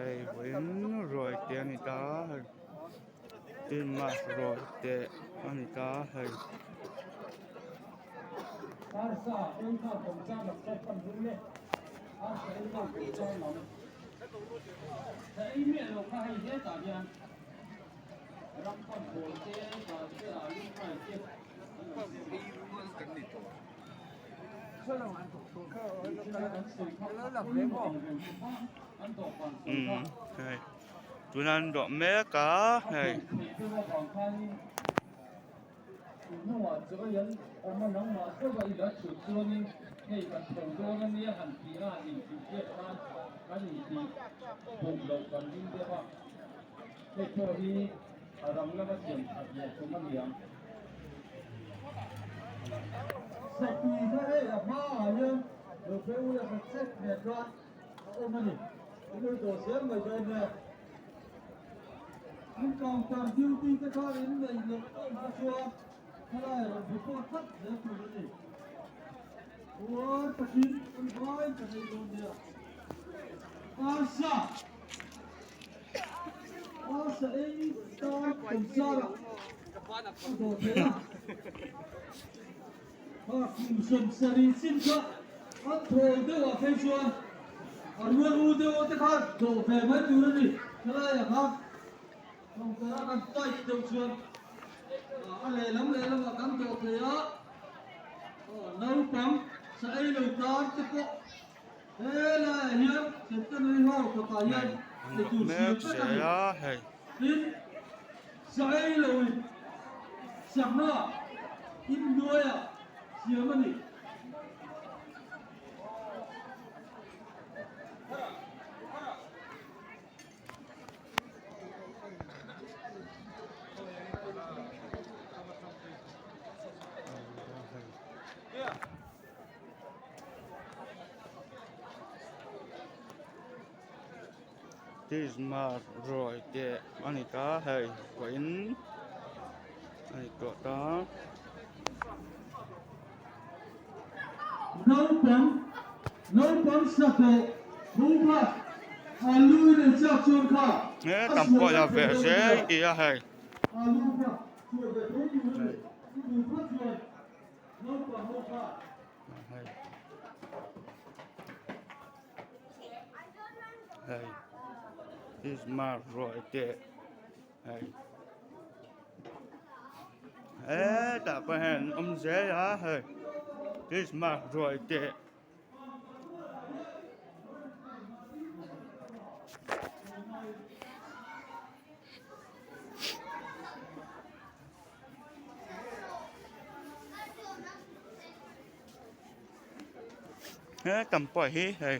Hei vawiin ruai te a ni ta hei christmas ruai te a ni ta hei. Umm hei tuna an dawh mek a hei. Mek zel a hei. Christmas ruai te a ni ta hei vawiin a ni tawh ta. Naupang naupang sakawh phungkhat alu in an chak chuan kha He tam pawh la ve zel i a hei. Alu kha chhuah ve tho tur a ni i duh phawt chuan naupang ho kha. Hei hei Christmas ruai te hei hetah pawh hian an awm zel a hei Christmas ruai te. He tam pawh hi hei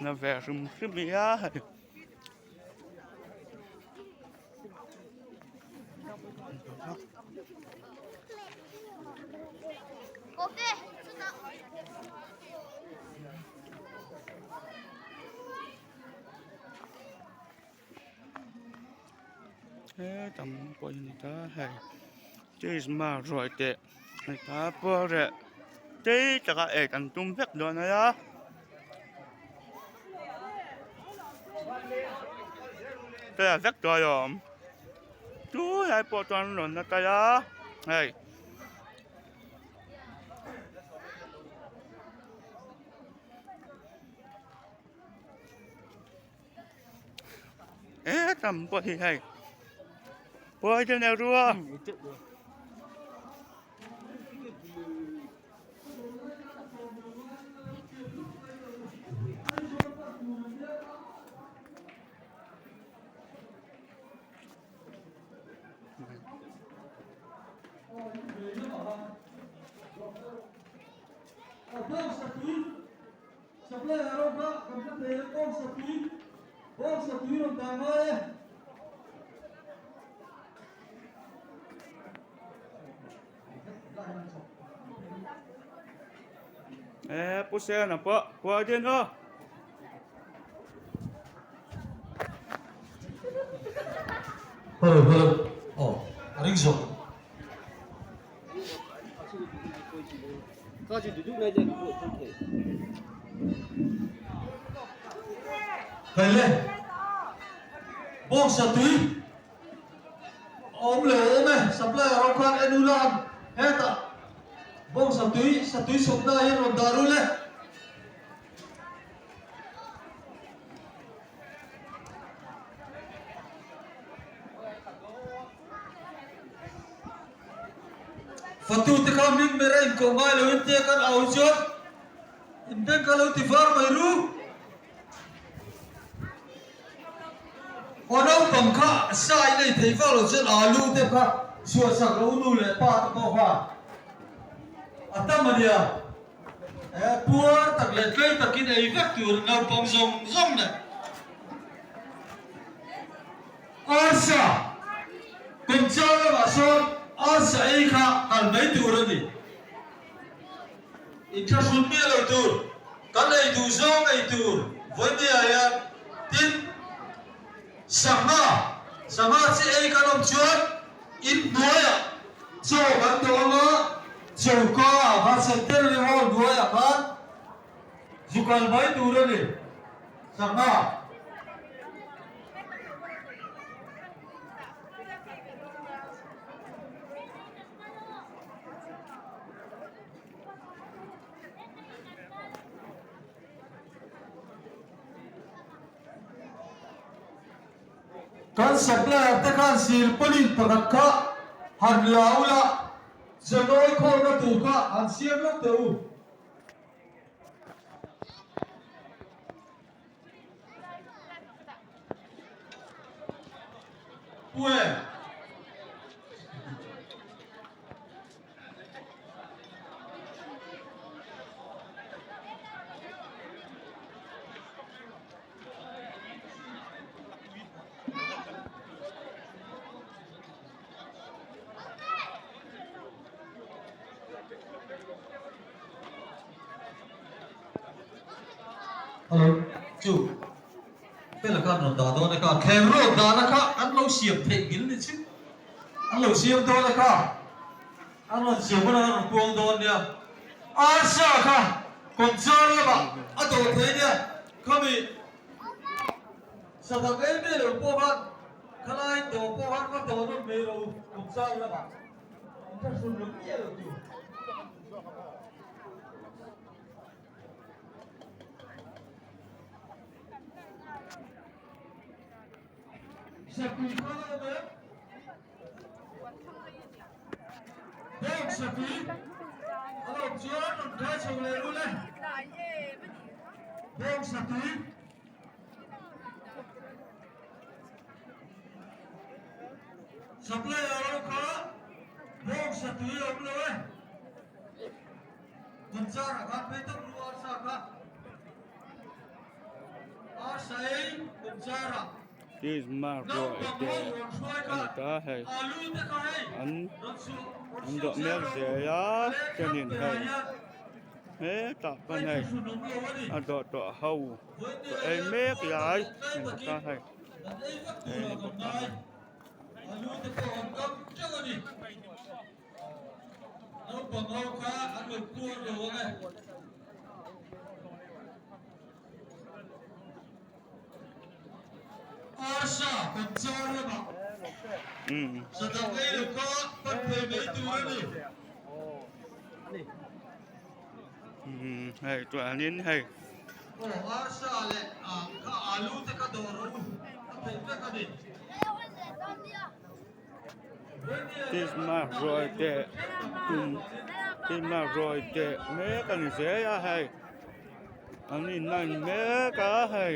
la ve hrim hrim i a hei. He tam pawh hi a ni ta hei christmas ruai teh a ni ta pawh reh tei taka ei kan tum vek dawn a nia tel vek tawh alawm chu lai pawh chuan rawn la tai a hei. Ê tầm qua thì hay qua trên này rùa Supplier ho kha kan hre thei a, bawngsa tui, bawngsa tui rawn dah ngai e. E pu Sena pawh khuai din aw. Hello hello aw a ring zawk. Khaile bawngsa tui awm lo awm e, supplier ho khan en ula an hetah bawngsa tui satui sawmna ah hian rawn dah rul e. Fatute kha hming ber a inkoh ngai lo in tia kan au chuan in beng kha lo ti var mai ru. Aw naupang kha sa in ei thei vak lo chuan alu te kha chhuah sak lo nu leh pa te pawh kha a tam a nia. He puar tak leh tlei takin ei vek tur naupang zawng zawng nen. Arsa, Kawmchar lamah sawn arsa ei kha kal mai tur a ni. Inthlahrun miah lo tur, kan ei duh zawng ei tur vawinia hian tin sangha, sangha chi ei kan awm chuan in hnuaiah chaw kan dawh anga choka ah khan centenary hall hnuaiah khan zu kal mai tur a ni. Sangha. Kan supplier te khan silpauline pakhat kha han la ula, zanawi khawlna tur kha han siam lawk teh u. Hello chu fela khan rawn dah dawn a kha thleng rawt dahna kha an lo siam theih ngil ni chu an lo siam dawn a kha an rawn siam hunah an rawn puang dawn nia arsa kha kawmchar lamah a dawh thei nia khami sadak em em lo pawh khan khalai dawh pawh khan va dawh nawn mai rawh u kawmchar lamah. Supplier ho kha bawngsa tui a awm lo e. Kawmchar ah khan phei tawp ru arsa kha. Arsa ei kawmchar ah. Christmas ruai te a ni ta hei an an dawh mek zel a chuanin hei hetah pawn hei a dawh tawh ho tawh ei mek lai a ni ta hei. Hei chuanin hei. Christmas ruai te tum Christmas ruai te mek a ni zel a hei an inlan mek a hei.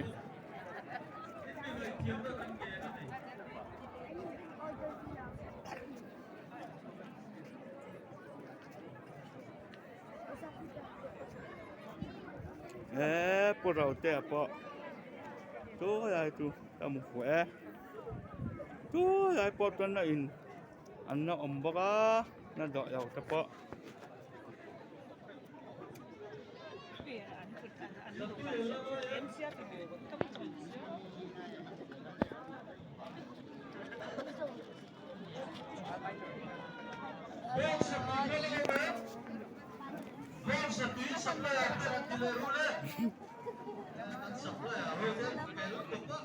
He pu ro te ah pawh chu lai chu ka hmu fuh e chu lai pawh chuan a in an la awm bawk a la dawh lo te pawh. supply ah ho te an fel khawp a,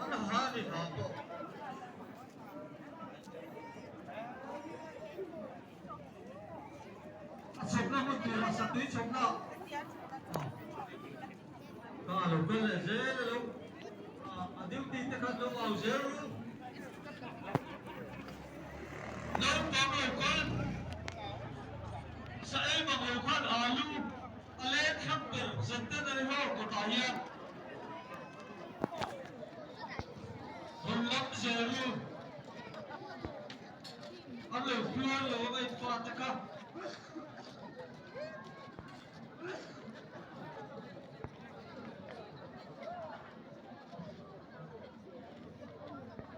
an ha ni ha pawh. A chhawpna hmun turah satui chhawpna kha a lo kal leh zel a lo a duty te khan lo au zel ru. Naupang lo kal sa ei bang lo khan alu a leng thlap ber centenary hall kawtah hian rawn lam zel ru. An lo puar lo a ngaih fa te kha.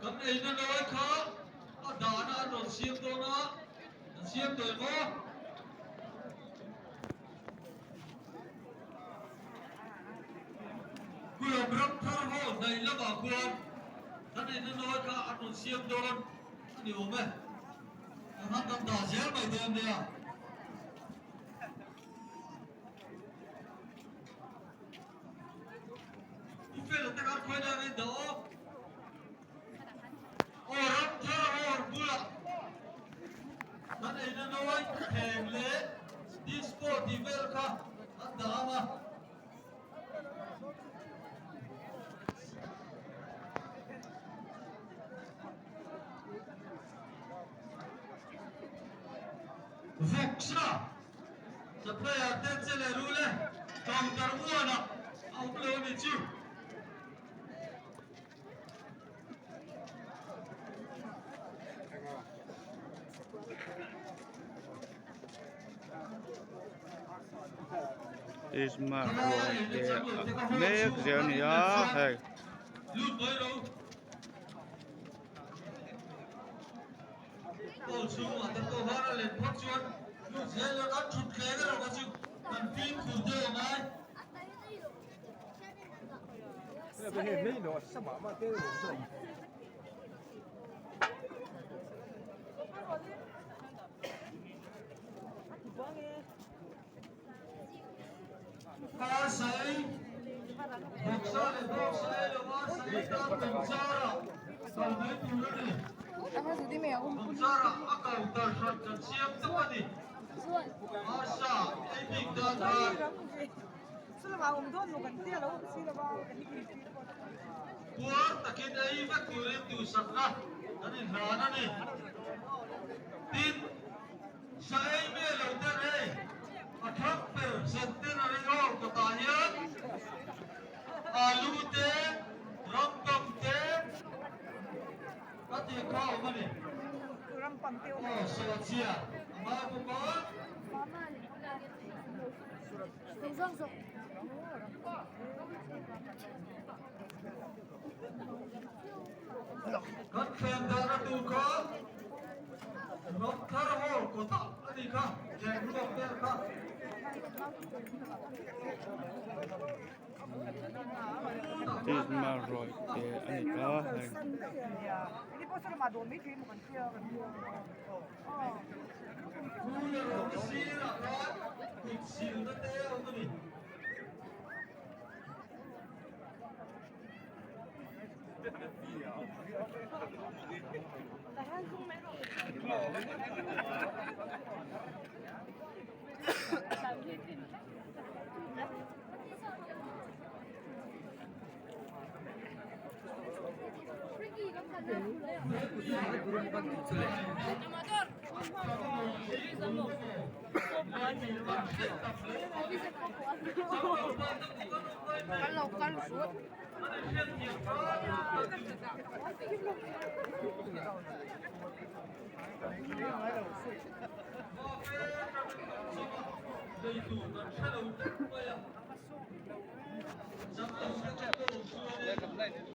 Kan eina nawi kha a dahna an rawn siam dawn a, an siam tawh em aw? Kulawm ram thar ho hnaih lamah khuan kan eina nawi kha an rawn siam dawn a ni awm e. Kan han kan dah zel mai dawn nia. U Fela te khan khawi lai in dah aw. Aw ram thar hawr bulah kan eina nawi thleng leh disco tih vel kha an dah ang a. Vawksa Supply-ah te che leh rul e, counter uanah a awm lo a ni chu. Christmas ruai te a mek zel a ni a hei. Hall chhungah te pawh har a len phawt chuan lut zel a kan thut thleng erawh kha chu kan fimkhur deuh a ngai. Karsai, Bawksa leh Bawksa ei lo Arsai tan Kawngchara kal mai tur a ni. Kawngchara a counter hran kan siam tawp a ni. Arsa ei bik dan khan. Puar takin ei vek turin duhsakna kan inhlan a ni. Tin. Sa ei ve lo ten hei a thlang ber centenary hall kawtah hian alu te, rampang te ka tih kha a awm a ni. Aw sawhchhia a ngai bawk a. Kan thleng dahna tur kha Rawngthar Hall kawtah a ni kha, thleng ruak vel kha. Christmas ruai te a ni ta hei. Cooler awm sirah khan kut silna te a awm a ni.